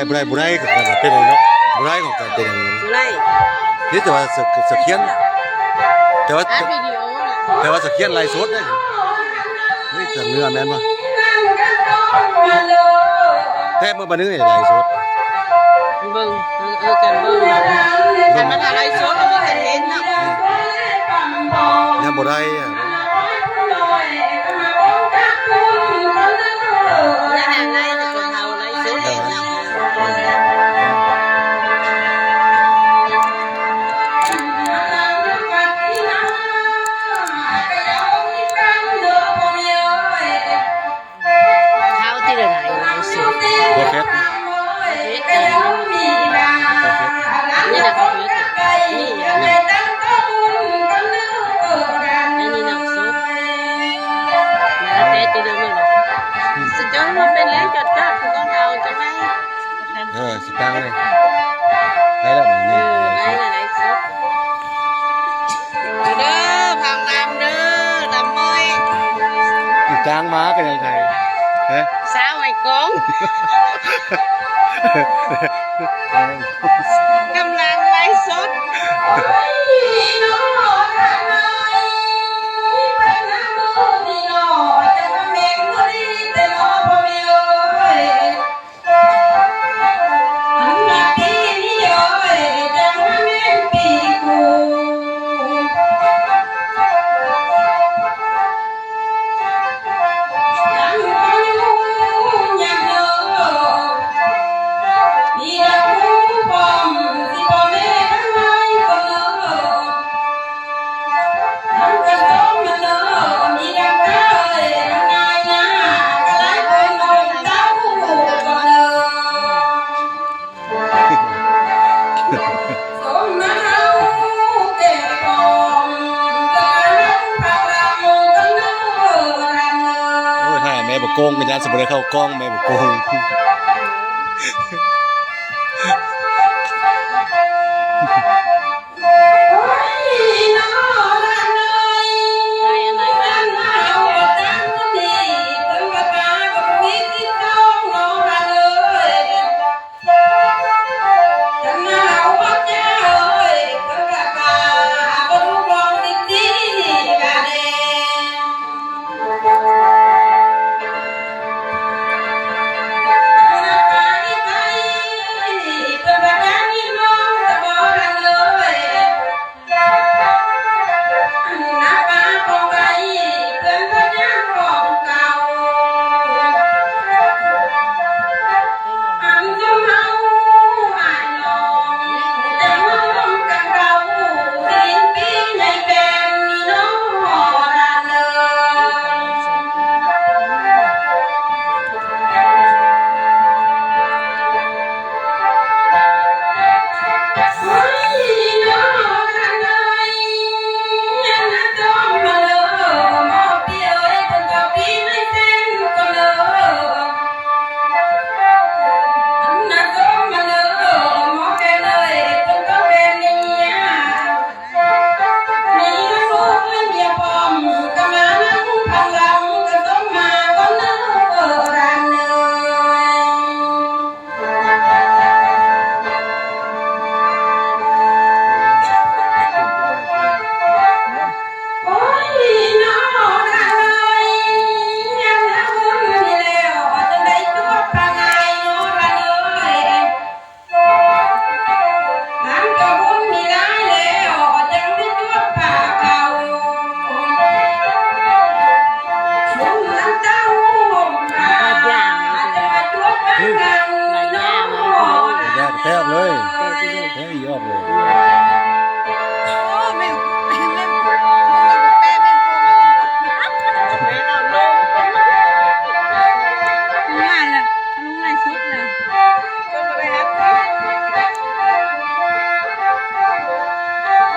ບໍ່ໄດ້ ບໍ່ໄດ້ ກໍເປັນເນາະ ບໍ່ໄດ້ ກໍເປັນ ບໍ່ໄດ້ ນີ້ແຕ່ວ່າສະ ສະຂຽນ ແຕ່ວ່າ ອັດວິດີໂອນະ ແຕ່ວ່າສະຂຽນໄລຟ໌ສົດເດ້ ນີ້ເຄື່ອງເນື້ອແມ່ນບໍ່ ແທ້ເບິ່ງບັດນີ້ໄລຟ໌ສົດ ເບິ່ງ ເອີ ເອີ ກັນເບິ່ງ ຄັນມັນໄລຟ໌ສົດມັນກໍເຫັນເນາະ ຍັງບໍ່ໄດ້ ເຂົ້າທີ່ລະໄດ້ຫຼາຍສຸດ ບໍ່ເຜັດ ບໍ່ເຜັດ ນີ້ນະ ບໍ່ເຜັດ ນີ້ນະ ອັນນີ້ໜັກສຸດ ແຕ່ທີ່ເດີມ ອືມ ສຸດຍອດ ມັນເປັນແລ້ວ ຈອດໆ ຄືຕ້ອງເອົາຈັ່ງໃດ ເອີ ຊິຕັ້ງເລີຍ ໄດ້ແລ້ວ ເອີ ໄດ້ແລ້ວ ໄດ້ສຸດ. ເດີ ພາງງາມເດີ ດຳເມີຍ ຈ້າງມາກໍຍັງໄທ ຮະ ສາວໄອ້ກອງ ກຳລັງໄລຟ໌ສົດ ໂອ້ຍ ຖ້າແມ່ບໍ່ໂກງກໍຢ້ານຊິບໍ່ໄດ້ເຂົ້າກ້ອງ ແມ່ບໍ່ໂກງ. ຢາກແທກເລີຍ ແທກອີອອກເລີຍ.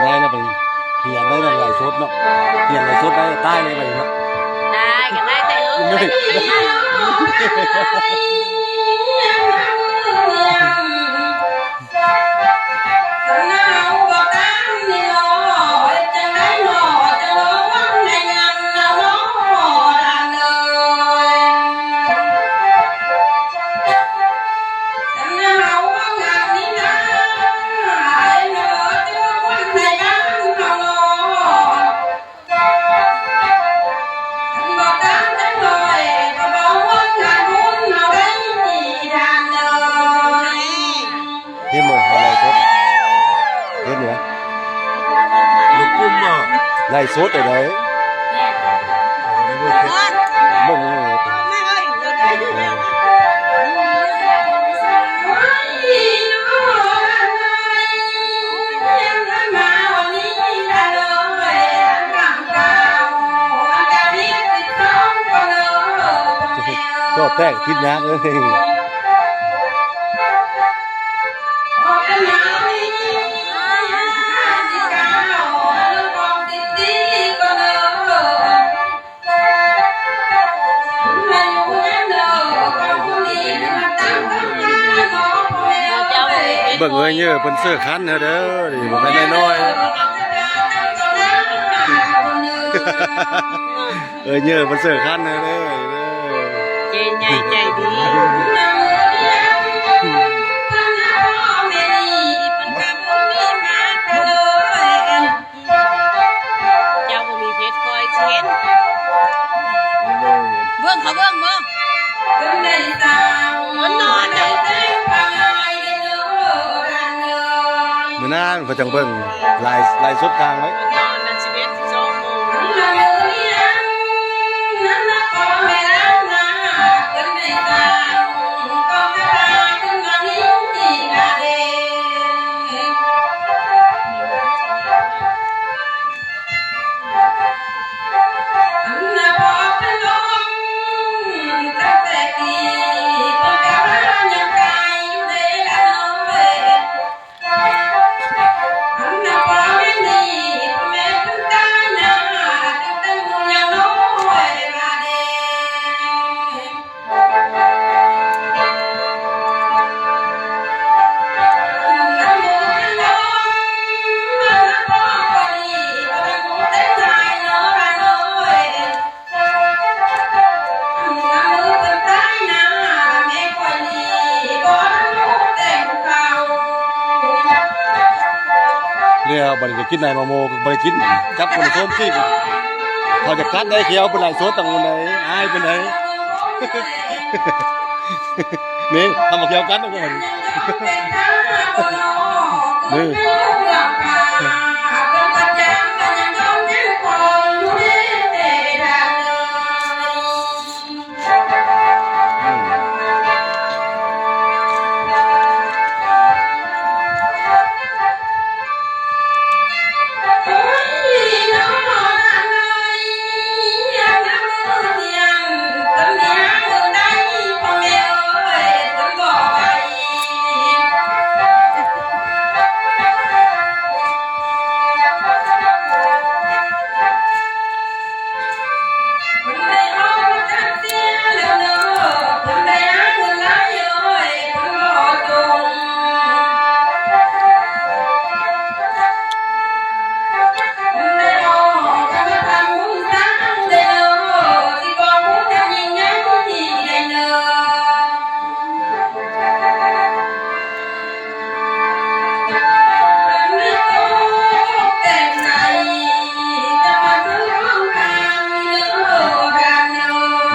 ໄດ້ແລ້ວບັດນີ້ ຮຽນໄດ້ແລ້ວ ໄລຟ໌ສົດເນາະ ຮຽນໄລຟ໌ສົດໄດ້ ຕາຍເລີຍບັດນີ້ເນາະ ຕາຍກໍໄດ້ແຕ່ເອີ ເອີຍ. ສົດໄດ້ ເບິ່ງ ກໍແຕກຜິດຍາກເອີຍ. ເບິ່ງເອີຍເຍີເພິ່ນເສີຂັນເດີ້ ນີ້ບໍ່ແມ່ນນ້ອຍໆ. ເອີຍເຍີເພິ່ນເສີຂັນເດີ້ ເຈໃຫຍ່ໃຈດີ. ເຈົ້າບໍ່ມີເພັດ ຂ້ອຍຊິເຮັດ. ເບິ່ງເຂົາເບິ່ງບໍ່? ມັນນອນເດ້. ມື້ໜ້າເຂົາຈັ່ງເບິ່ງ ໄລ ໄລສົດຄ້າງໄວ້. ນອນນະ ສິບເອັດ ສິບສອງໂມງ. ແລ້ວບັດນີ້ໄດ້ກິນໄດ້ໝາກໂມກໍບໍ່ໄດ້ກິນ ຈັບຄົນໂຊມຕີກ ເຂົາຈະກັດໄດ້ ຂຽວເພິ່ນໄລສົດຕັ້ງໃດ ອາຍເພິ່ນໃດ. ນີ້ ທຳມາຂຽວກັນເອົາກ່ອນ ນີ້.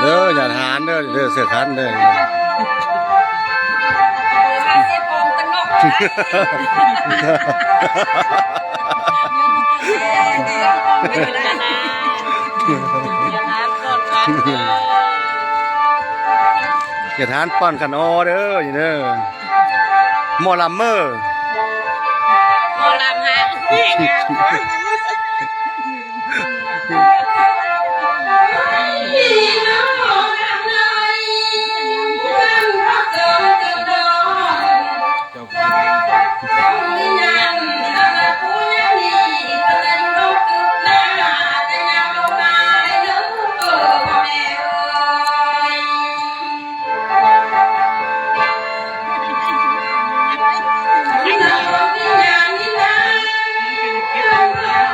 ເດີ ຍາດຫານເດີ ເດີ ເສື້ອຂັນເດີ. ຢ່າທານປ້ອນກັນອໍເດີ ນີ້ເດີ ໝໍລຳເມີ ໝໍລຳຮະ.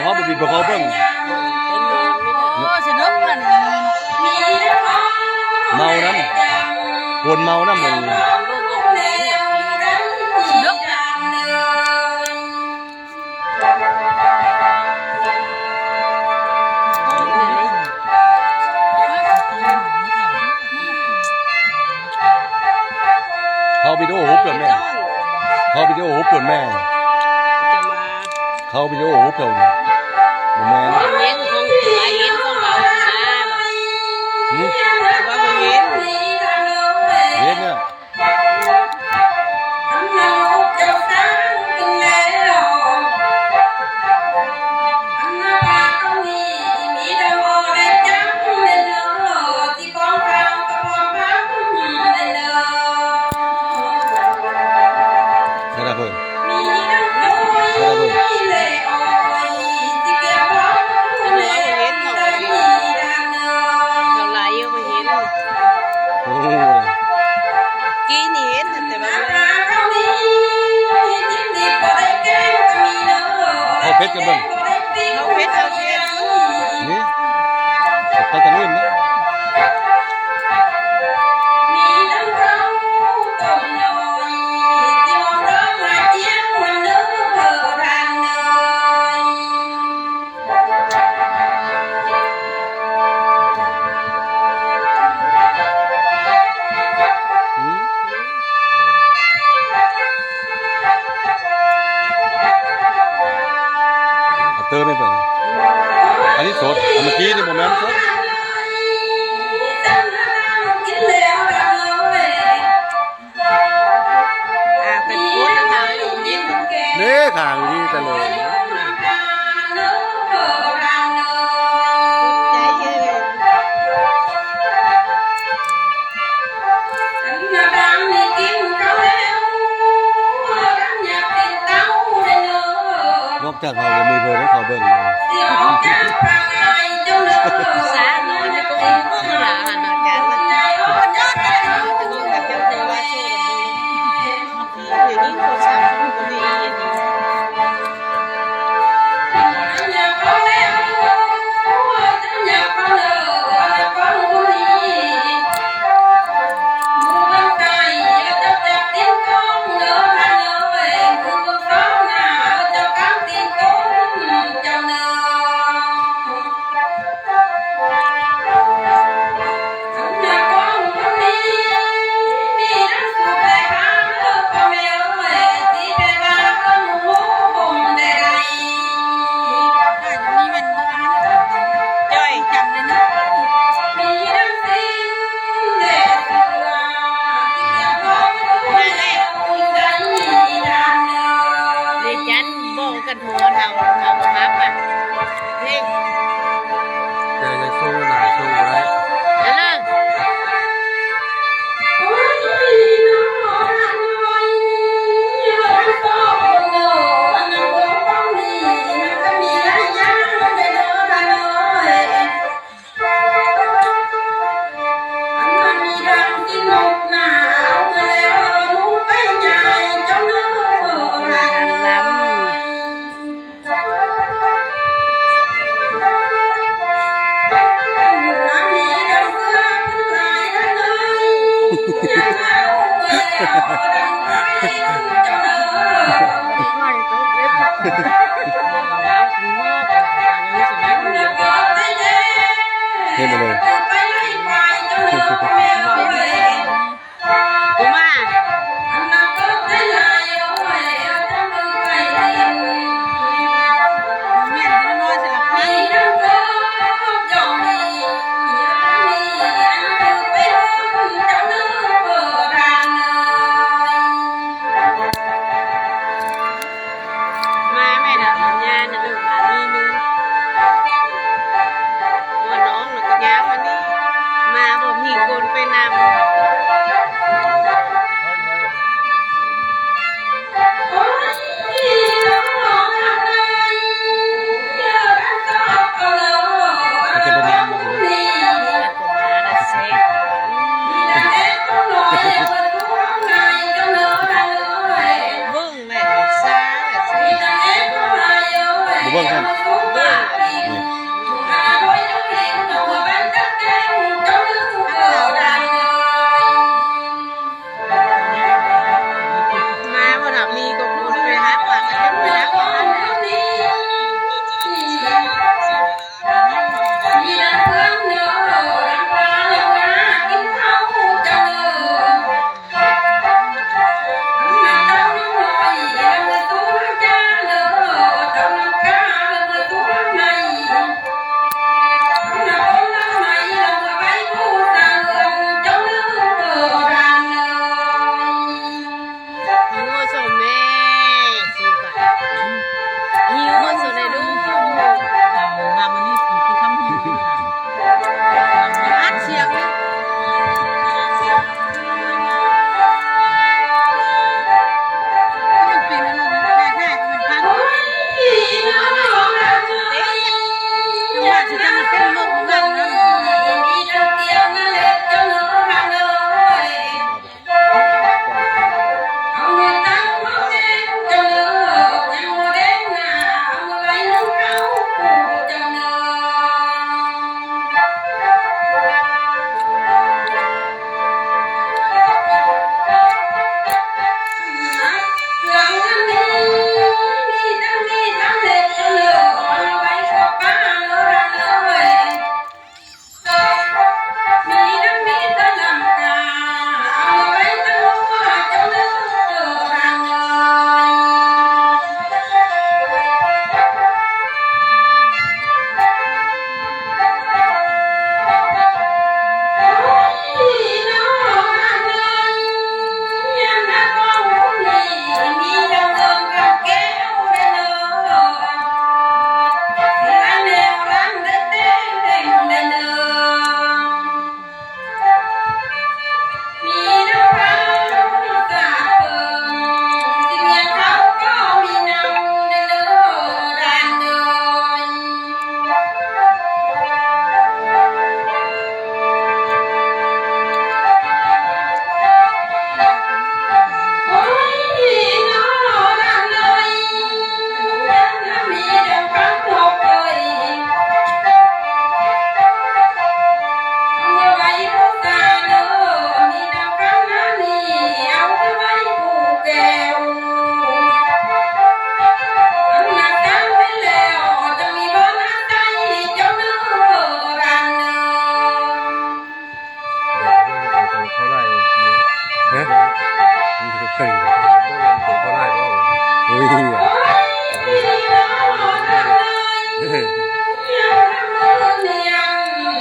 ເຮົາບໍ່ບິດບໍ່ເຂົ້າເບິ່ງ ໂອ້ ສະໜຸກມັນ ເມົານຳ ຄົນເມົານຳ ສະໜຸກ. ເຮົາວິດີໂອຮູບກ່ອນແມ່ ເຮົາວິດີໂອຮູບກ່ອນແມ່ ເຮົາວິດີໂອຮູບເຈົ້ານີ້ ບໍ່ແມ່ນ ເຫັນຂອງ ເຫັນຂອງເຂົາ ຫື ວ່າບໍ່ເຫັນ ເຫັນນະ. ໃຫ້ລະເບີດ ໃຫ້ລະເບີດ ເຮົາເຫັນ ເຮົາເຫັນ ເຮົາໄລ ເຮົາເຫັນ ໂອ້ ກີ້ນີ້ເຫັນ ແຕ່ວ່າ ເອົາເຟດກັນເບິ່ງ ເອົາເຟດ ເອົາເຟດ ນີ້ ໄປທາງອື່ນນະ. ເຕີມໃຫ້ເພິ່ນ ອັນນີ້ສົດ ອັນເມື່ອກີ້ນີ້ບໍ່ແມ່ນສົດ. ອ່າ ເປັນຄົນເຮົາຢູ່ນີ້ ເດ້ ຂ້າງນີ້ຕະຫຼອດ ນອກຈາກເຮົາບໍ່ມີເພິ່ນໃຫ້ເຂົາເບິ່ງ ສາວນອນຢູ່ກົກ ກົກລາຫັ້ນນະ ຈານມັນ ເດຈັນ ເວົ້າກັນ ຫົວເຖົ້າ ເຖົ້າຮັບອະ ເພງ ແຕ່ຍັງສູ້ໜ້າສູ້ບໍ່ໄດ້ ເອີ. ເຮັດໄປເລີຍ ບໍ່ມາ. ມາແມ່ນະ ຍານະລູກ ມານີ້ໜຶ່ງ ວ່ານ້ອງນະກໍຍ່າງມານີ້ ມາບໍ່ມີຄົນໄປນຳ. ເບິ່ງ ແມ່ນຊາ ບໍ່ເບິ່ງຊັ້ນ ມາບໍ່ທັນມີກໍພຸ້ນໄປຫາປາກ ໄປຫາປາກ. ຫິວໂຊແມ່ ຫິວໂຊແມ່ລູກ ເອົາມາມື້ນີ້ຄືຄຳຫິວ ອັດສຽງເລີຍ ມັນເປັນອັນນັ້ນ ແທ້ໆ ມັນພັນ ຈັງຫວະຊິຈັງເປັນນົກນັ້ນນະ.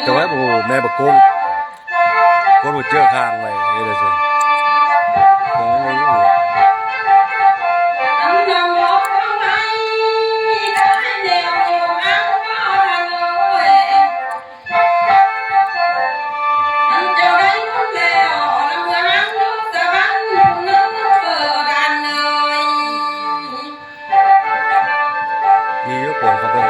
ແຕ່ວ່າ ໂອ້ ແມ່ບັກກົງ ກົງບໍ່ເຈີຂ້າງໄວ້ເຮັດໄດ້ຊັ້ນ ຍັງມີຢູ່. ມີຢູ່ ໂກນເຂົາເບິ່ງ.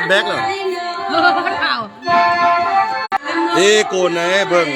ແບັກແລ້ວ ເອີ ມັນເອົາ ເອ ໂກນໃນເບິ່ງ